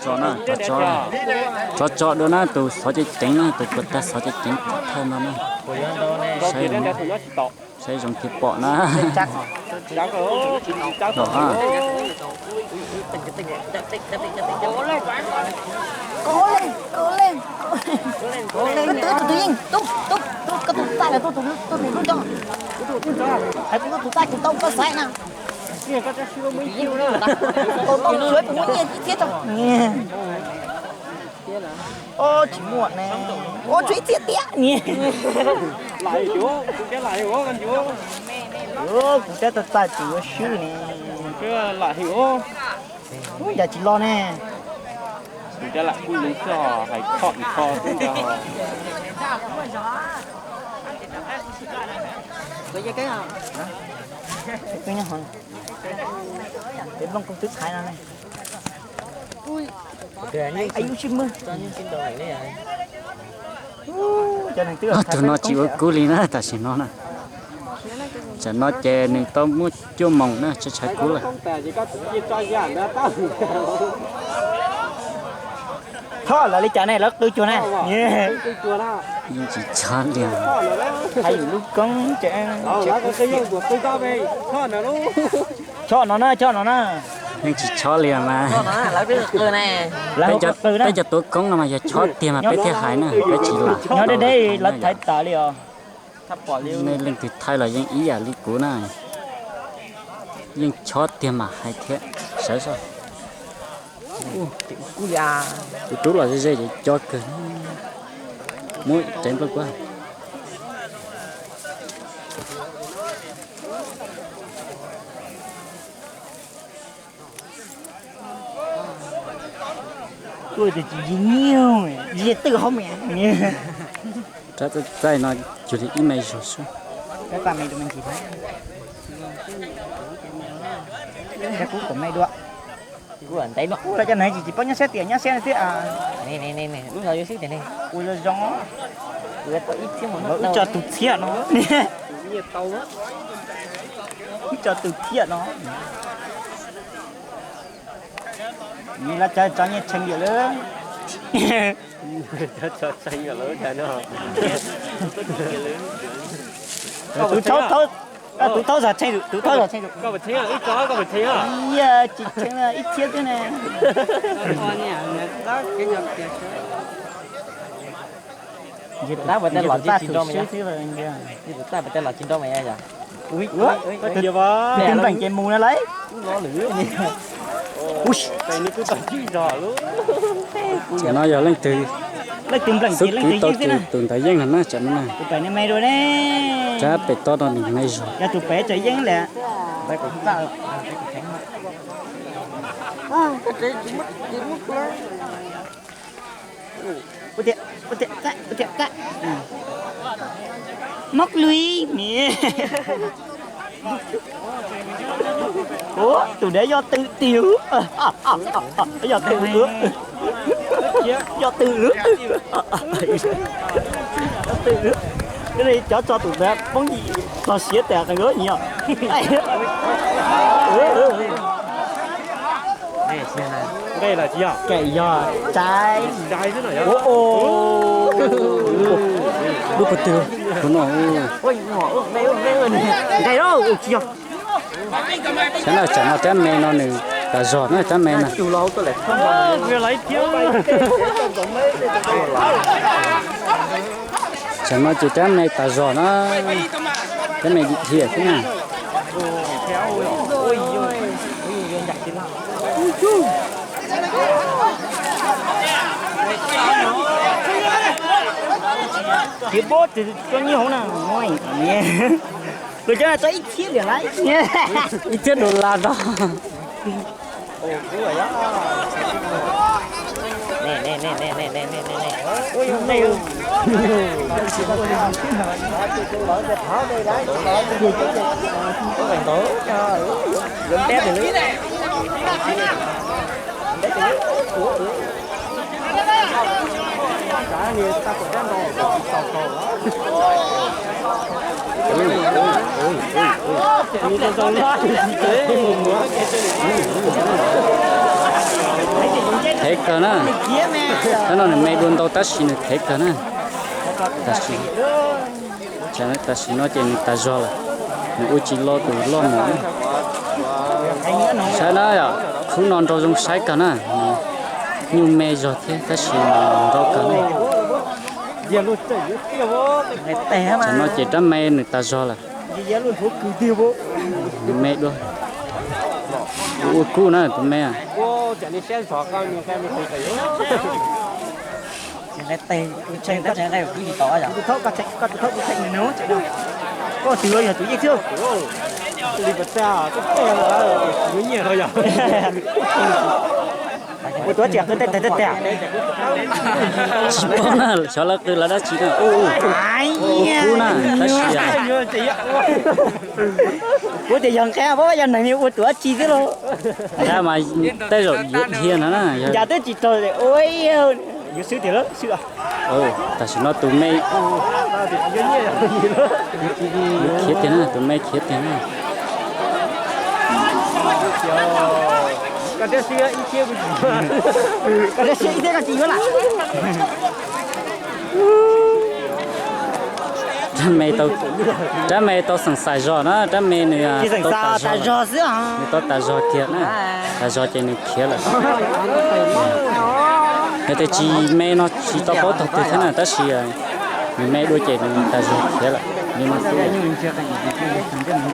Tso na, tso tso, tso tso dua na, tus xov ceev ceev na, tus puas tag xov ceev ceev thawj no na. Saib zoo thiaj pom na. Los na. Tus twg tus twg yeej tub tub koj tus txaij los tuaj tus lub coj. Hais kuv tus txaij kuv tau koj xaiv na. Tau tau suav kuv muaj nyiaj thiab tso. Ob tsis muaj ne. Ob tsuav ib txhiab tiag ni. Kuv tab tag txaij tus yuav swb ne. Ub, yam tsis los ne. Kuv tab lam kuj lub xwb hais kho kho xwb ntag. Peb nyob hauv, peb nplooj koob twb thaiv no ne. Tus no tsis ua kub li na tam sim no na. Tsam no ces nws tau muab cuaj moos na, tshaib tshaib kub lawm. Tho lawv li cas ne, lawv qw cuag na. Yeej tsis chob li. Hais yus lub koob ces chob no na, chob no na. Yeej tsis chob li mas. Peb cov tuav koob no mas yog chob tiag mas peb thiaj hais na, peb tsis lam. Nyob deb deb lawv thaiv tas li os. Nej leej twg thaij los yeej ib yam li kuv na. Yeej chob tiag mas hais thiab. Sawv soj. Tus tub los ze ze ces co kawg. Muab tsev nplooj kuab. Kuj tias tsis nyiag, nyiag twj hauv me. Rab txaij no cuag li ib me zog xwb. Kuv kom me dua. Kuv ntev no ub, lawv cov neeg tsis tsis paub nyob siab tias nyob siab no thiab. Lub no yuav sib tias ne, ua zoo zoo. Wb tso tus thiab no. Wb tso tus thiab no. Nws lawv cov tso nyiaj tshee yam lawm. Tus thaub, tus thaub zog tshee, tus thaub zog tshee. Ib tsis tshee ib txhiab xwb ne. Tab puas tau los tsis nrau mas yog, tab puas tau los tsis nrau mas yog. Tus npleem ces mus na lauj. Tam no yog leej twg, leej twg npleem ces leej twg yeej xwb na. Tus ntawd yeej no na, tam no na. Tus pem ne me dua ne. Rab pem toj no nws me zog. Yog tus pem tsam yeej lawm. Mob lus. Tus deb yog twm tiag. Yog twm lwm. Yog twm lwm. Twm lwm. Cov tso tus ntawd poob yim txog siav tas qees lub nyiam. Nqaij los tsis yog, kaim yog tsaib. Lub puag twg no? Nqaij los tsis yog. Saib no, tsam no rab me no nws tas zog na, rab me na. Tsam no ces rab me tas zog na, rab me dim thiam xwb na. Tsis paub tsis tso nyiaj hauv na. Tus cov no tso ib txhiab liam lawm. Ib txhiab dollar tso. Khev kawg na. Tab no nws me dua ntau tab sis nws khev kawg na. Tam sim, tam sim no ces nws tas zog lawm, nws ua tsis lo tus loj mus na. Saib na yom, khub no nrau zoo saib kawg na, nyuj me zog thiab tab sis nrau kawg na. Tam no ces rab me nws tas zog lawm. Nws me dua, ua kub na tus me. Ua tuav tsi qw tej tag tej tag. Tsis paub na, xyov lawv qw lawv dab tsi na. Ua kub na, tab sis kuv tias yog nqaij, yog neeg ua tuav tsi xwb lauj. Nqaij mas tej zaum yuav dhia no na. Cas twb tsis raug ua, yuav swb tiag lawm. Tam sim no tus me khiav tiag na, tus me khiav tiag na. Rab me tau xeem xais zog na, rab me nws tau tas zog xwb, nws tau tas zog kiag na. Tas zog ces nws khiav lawm. Yog tias tsis me no tsis tau paub tog twg thiab na, tab sis nws me dua ces nws tas zog khiav lawm li no xwb.